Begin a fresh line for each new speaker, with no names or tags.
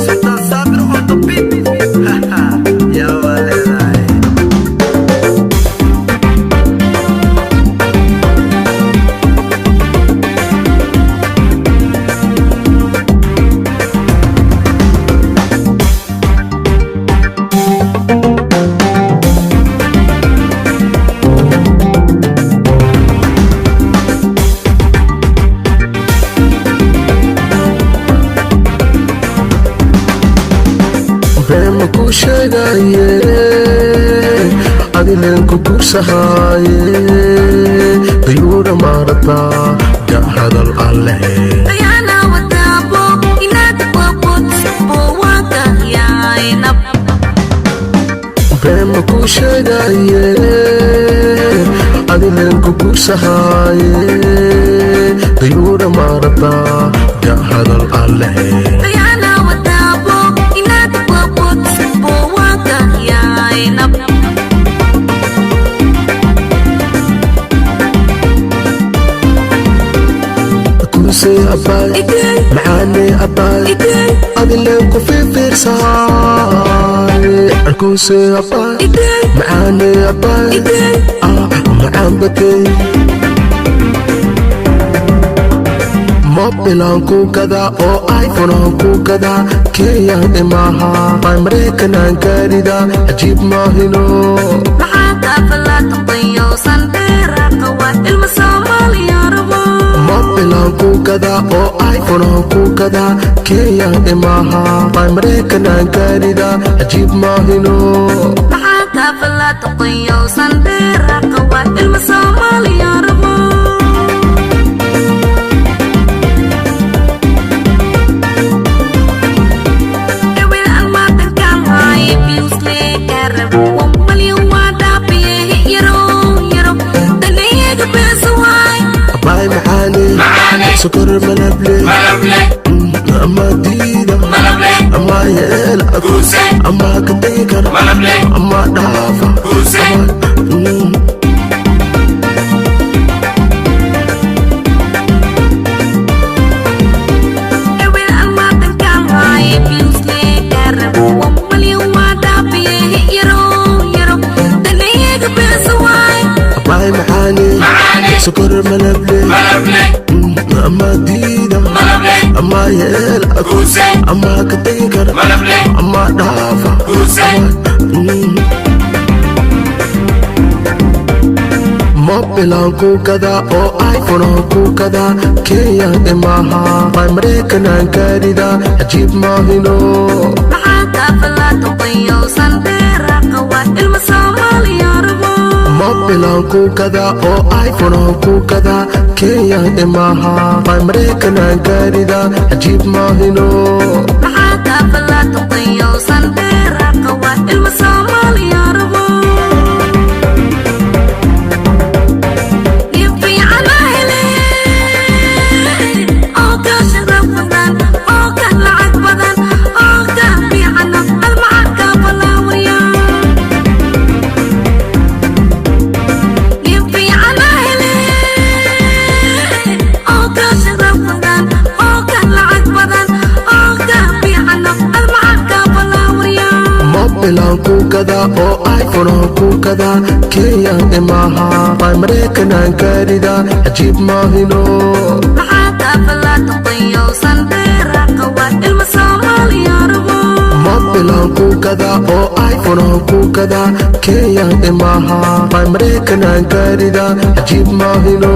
Sultan Sabir on the beat. Yaa waa leedahay.
Been ma kuu sheegaye, adileen ku guursahaaye, dayuura maarataa ga hadal alleh.
Dayana wadabo inaad wabot bowaga yaynab.
Been ma kuu sheegaye, adileen ku guursahaaye, dayuura maarataa ga hadal alleh.
Dayana wadabo inaad wabot bowaga yaynab.
Kuusey abaay.
Idey.
Macaaney abaay.
Idey.
Adileen ku fiirfiirsaay, kuusey abaay.
Idey.
Macaaney abaay.
Idey.
Ah, macaan batay, mobilaan ku gadaa oo iPhone aan ku gadaa, Kenya imaha bay, Maraykanaan gaarida, cajiib maahino.
Maxaa kaafalaataqayowsan dheeraaqawa ilma Soomaaliya rabo.
Mobilaan ku gadaa oo iPhone aan ku gadaa, Kenya imaha bay, Maraykanaan gaarida, cajiib maahino.
Maxaa kaafalaataqayowsan dheeraaqawa ilma Soomaaliya rabo. Ewel almaatankan haye views lee karab 1 million waa dhaafiye yaro yaro daneeyaga beesa waay.
Abaay macaane, sokor malable, ama diida ama yeela ama ka tegi kara ama dhaafa ama.
Ewel almaatankan haye views lee karab 1 million waa dhaafiye yaro yaro daneeyaga beesa waay.
Abaay macaane, sokor malable, ama diida ama yeela ama ka tegi kara ama dhaafa ama. Mobilaan ku gadaa oo iPhone aan ku gadaa, Kenya imaha bay, Maraykanaan gaarida, cajiib maahino.
Maxaa kaafalaataqayowsan dheeraaqawa ilma Soomaaliya rabo.
Mobilaan ku gadaa oo iPhone aan ku gadaa, Kenya imaha bay, Maraykanaan gaarida, cajiib maahino.
Maxaa kaafalaataqayowsan dheeraaqawa ilma Soomaaliya rabo. Nin fiican ha hele oo ka sharaf badan oo ka lacag badan oo ka fiican almaca ka balaawaya. Nin fiican ha hele oo ka sharaf badan oo ka lacag badan oo ka fiican almaca ka balaawaya.
Mobilaan ku gadaa oo iPhone aan ku gadaa, Kenya imaha bay, Maraykanaan gaarida, cajiib maahino.
Maxaa kaafalaataqayowsan dheeraaqawa ilma Soomaaliya rabo.
Mobilaan ku gadaa oo iPhone aan ku gadaa, Kenya imaha bay, Maraykanaan gaarida, cajiib maahino.